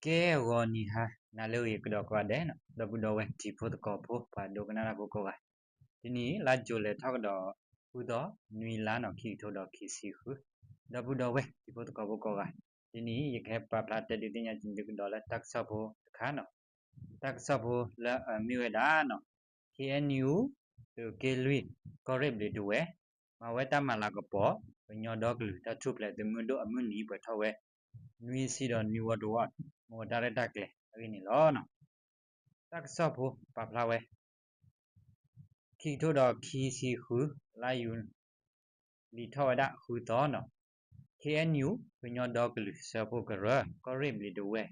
ကဲ ဂီၤနံၤဟါနၤလၢအဂ့ၤကဒီးကိးဂၤဒဲးနီၤ, ဒီပုၢ်ဒီဝဲၢ်တံၤဖိသကိးဖိ ပှၤဒိကနၣ်တၢ်ဖိကိးဂၤ, တနံၤအံၤ လါယူၤလံထီၣ်ကဒီးဃုသီ, နွံလါနီၤ, ခံကထိဒီးခံဆံဃု, ဒီပုၢ်ဒီဝဲၢ်တံၤဖိသကိးဖိကိးဂၤ, တနံၤအံၤ ယကဟဲပာ်ဖျါတဲဒုးသ့ၣ်ညါက့ၤသုကဒီးလၢတၢ်ကစီၣ်ဖိတခါနီၤ, တၢ်ကစီၣ်ဖိလၢအမ့ၢ်ဝဲဒၣ်နီၤ, KNU သုးက့လွံၢ် ကီၢ်ရ့ၣ်ဘျံးဒဝဲၢ် မၤဝဲတၢ်မၤလၤကပီၤ ကညီဒီကလုာ်တၢ်ထူၣ်ဖျဲးသုးမုၢ်ဒိၣ်အမုၢ်နံၤပှဲၤထီၣ်ဝဲ နွံဆံဒီးနွံဝီတဝီ မ့ၢ်တၢ်ရဲၣ်တၢ်ကျဲၤအဂ့ၢ်န့ၣ်လီၤ. တၢ်ကစီၣ်ဖိပာ်ဖျါဝဲ ခံကထိဒီးခံဆံဃု လါယူၤလံထီၣ်ဝဲဒၣ်ဃုသီနီၤ, KNU ကညီဒီကလုာ်စၢဖှိၣ်ကရၢ ကီၢ်ရ့ၣ်ဘျံးဒဝဲၢ်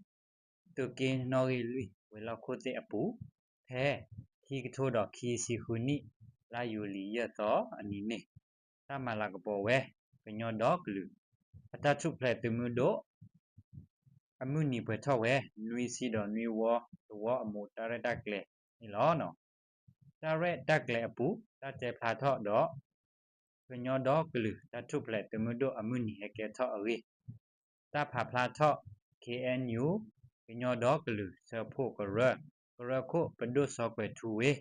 သုးက့နီၣ်ဂံၢ်လွံၢ် ဝဲၤလီၢ်ခိၣ်သ့ၣ်အပူၤ, ဖဲခံကထိဒီးခံဆံဃုနံၣ် လါယူၤလံယဲၢ်သီအနံၤန့ၣ်, တၢ်မၤလၤကပီၤဝဲ ကညီဒီကလုာ် အတၢ်ထူၣ်ဖျဲးသုးမုၢ်ဒိၣ် အမုၢ်နံၤပှဲၤထီၣ်ဝဲ နွံဆံဒီးနွံဝီတဝီအမူးတၢ်ရဲၣ်တၢ်ကျဲၤန့ၣ်လီၤ. တၢ်ရဲၣ်တၢ်ကျဲၤအပူၤ တၢ်တဲဖျါထီၣ်ဒီး ကညီဒီကလုာ်တၢ်ထူၣ်ဖျဲးသုးမုၢ်ဒိၣ်အမုၢ်နံၤဟဲကဲထီၣ်အဂ့ၢ်, တၢ်ဖးဖျါထီၣ် KNU ကညီဒီကလုာ်စၢဖှိၣ်ကရၢ ကရၢခိၣ်ပဒိၣ်စီၤကွဲၤထူဝ့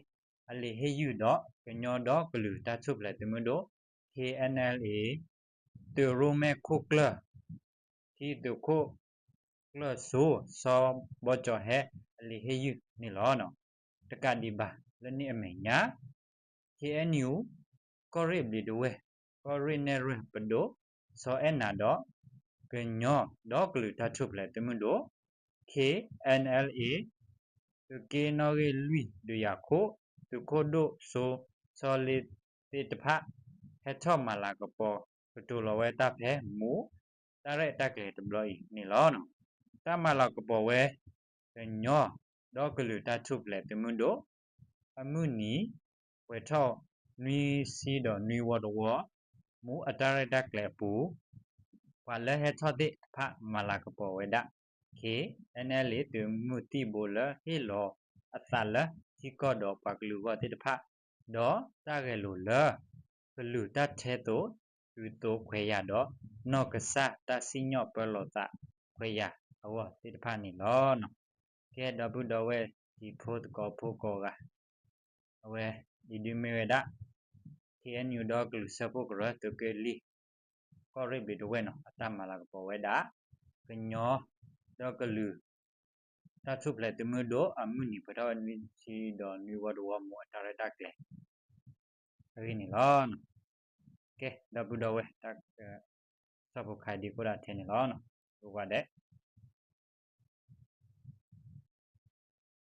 အလံာ်ဟ့ၣ်ယုၢ်ဒီး ကညီဒီကလုာ်တၢ်ထူၣ်ဖျဲးသုးမုၢ်ဒိၣ် KNLA သုးရိၣ်မဲာ်ခိၣ်ကျၢၢ် ထံသုးခိၣ်ကျၢၢ်စိ စီၤဘီကၠီၤဟဲ အလံာ်ဟ့ၣ်ယုၢ်န့ၣ်လီၤ. တကးဒံးဘၣ်လၢန့ၣ်အမဲာ်ညါ KNU ကီၢ်ရ့ၣ်ဘျံးဒဝဲၢ် ကီၢ်ရ့ၣ်နဲၣ်ရွဲၣ်ပဒိၣ် စီၤအဲၣ်နၤဒီး ကညီဒီကလုာ်တၢ်ထူၣ်ဖျဲးသုးမုၢ်ဒိၣ် KNLA သုးက့နီၣ်ဂံၢ်လွံၢ်ဒုးယၤခိၣ် သုးခိၣ်ဒိၣ်စိ စီၤလ့သ့ၣ်တဖၣ် ဟဲထီၣ်မၤလၤကပီၤ ကတိၤလီၤဝဲတၢ်ဖဲမူး တၢ်ရဲၣ်တၢ်ကျဲၤတဘျီအံၤန့ၣ်လီၤ. တၢ်မၤလၤကပီၤဝဲ ကညီဒီကလုာ်တၢ်ထူၣ်ဖျဲးသုးမုၢ်ဒိၣ် အမုၢ်နံၤ ပှဲၤထီၣ်နွံဆံဒီးနွံဝီတဝီ မူးအတၢ်ရဲၣ်တၢ်ကျဲၤအပူၤ ပှၤလၢဟဲထီၣ်သ့ၣ်တဖၣ်မၤလၤကပီၤဝဲဒၣ် KNLA သုးမုၢ်သံၣ်ဘိလၢဟ့ၣ်လီၤအသးလၢထံကီၢ်ဒီးပှၤကလုာ်အဂီၢ်သ့ၣ်တဖၣ် ဒီးတၢ်ဂဲၤလိာ်လၢ ကလုာ်တၢ်ထဲသိးတုၤသိးခွဲးယာ်ဒီး နီၢ်ကစၢ်တၢ်စံၣ်ညီၣ်ပၢလီၤသးခွဲးယာ်အဂီၢ်သ့ၣ်တဖၣ်န့ၣ်လီၤ. ကဲ ဒီပုၢ်ဒီဝဲၢ်တံၤဖိသကိးဖိကိးဂၤ, အဝဲအံၤဒုးမ့ၢ်ဝဲဒၣ် KNU ဒီကလုာ်စၢဖှိၣ်ကရၢ သုးက့လွံၢ် ကီၢ်ရ့ၣ်ဘျံးဒဝဲၢ်နီၤ အတၢ်မၤလၤကပီၤဝဲဒၣ် ကညီဒီကလုာ် တၢ်ထူၣ်ဖျဲးသုးမုၢ်ဒိၣ် အမုၢ်နံၤပှဲၤထီၣ်ဝဲနွံဆံဒီးနွံဝီတဝီမူးအတၢ်ရဲၣ်တၢ်ကျဲၤအဂ့ၢ်န့ၣ်လီၤ. ကဲ ဒီပုၢ်ဒီဝဲၢ် တၢ်ကစီၣ်ဖိခါဒံးကိးဒၣ်ထဲန့ၣ်လီၤ. ကိးဂၤဒဲး